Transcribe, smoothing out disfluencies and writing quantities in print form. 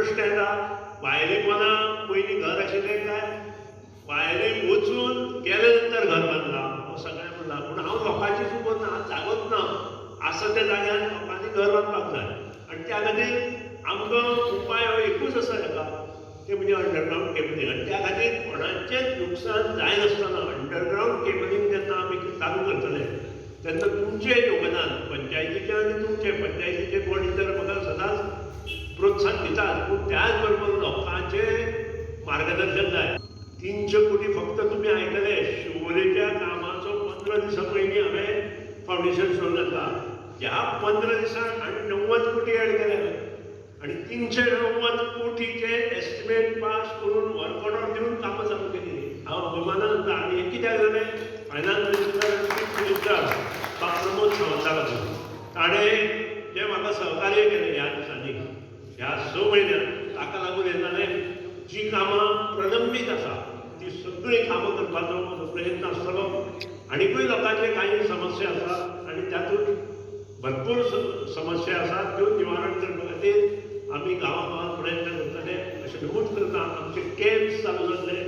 प्रश्न येता, वायली पोना पयलीं घर आशिल्लें काय वायली वचून गेले नंतर घर बांदलां, हो सगळें म्हणलां. पूण हांव लोकांची चूक ना, हांव जागोच ना, आसा त्या जाग्यार लोकांनी घर बांदपाक जाय. आनी त्या खातीर आमकां उपाय हो एकूच आसा हेका, ते म्हणजे अंडरग्रावंड केबलिंग. आनी त्या खातीर कोणाचेंच नुकसान जायनासतना अंडरग्रावंड केबलिंग जेन्ना आमी चालू करतले तेन्ना तुमचें योगदान पंचायतीचें आनी तुमचें पंचायतीचे कोण तर म्हाका सदांच प्रोत्साहन दितात, पूण त्याच बरोबर लोकांचें मार्गदर्शन जाय. 300 कोटी फक्त तुमी आयकले, शिवोलेच्या कामाचो 15 दिसां पयलीं हांवें फावंडेशन स्टोन घातला. ह्या 15 दिसांक आनी 90 कोटी एड केले आनी 390 कोटीचे एस्टिमेट पास करून वर्क ऑर्डर दिवन कामां चालू केली. हांव अभिमानान सांगता. आनी हें कित्याक जालें, फायनान्स मिनिस्टर आनी चीफ मिनिस्टर बाब प्रमोद सावंता लागून ताणें जें म्हाका सहकार्य केलें ह्या दिसांनी, ह्या 6 म्हयन्यांत, ताका लागून हें जालें. जी कामां प्रलंबीत आसा ती सगळीं कामां करपाचो म्हजो प्रयत्न आसतलो. आनिकूय लोकांचे कांय समस्या आसा आनी तातूंत भरपूर समस्या आसा, त्यो निवारण करपा खातीर आमी गांवां गांवांत प्रयत्न करतले अशें नमूद करता. आमचे कॅम्प्स चालू जातले.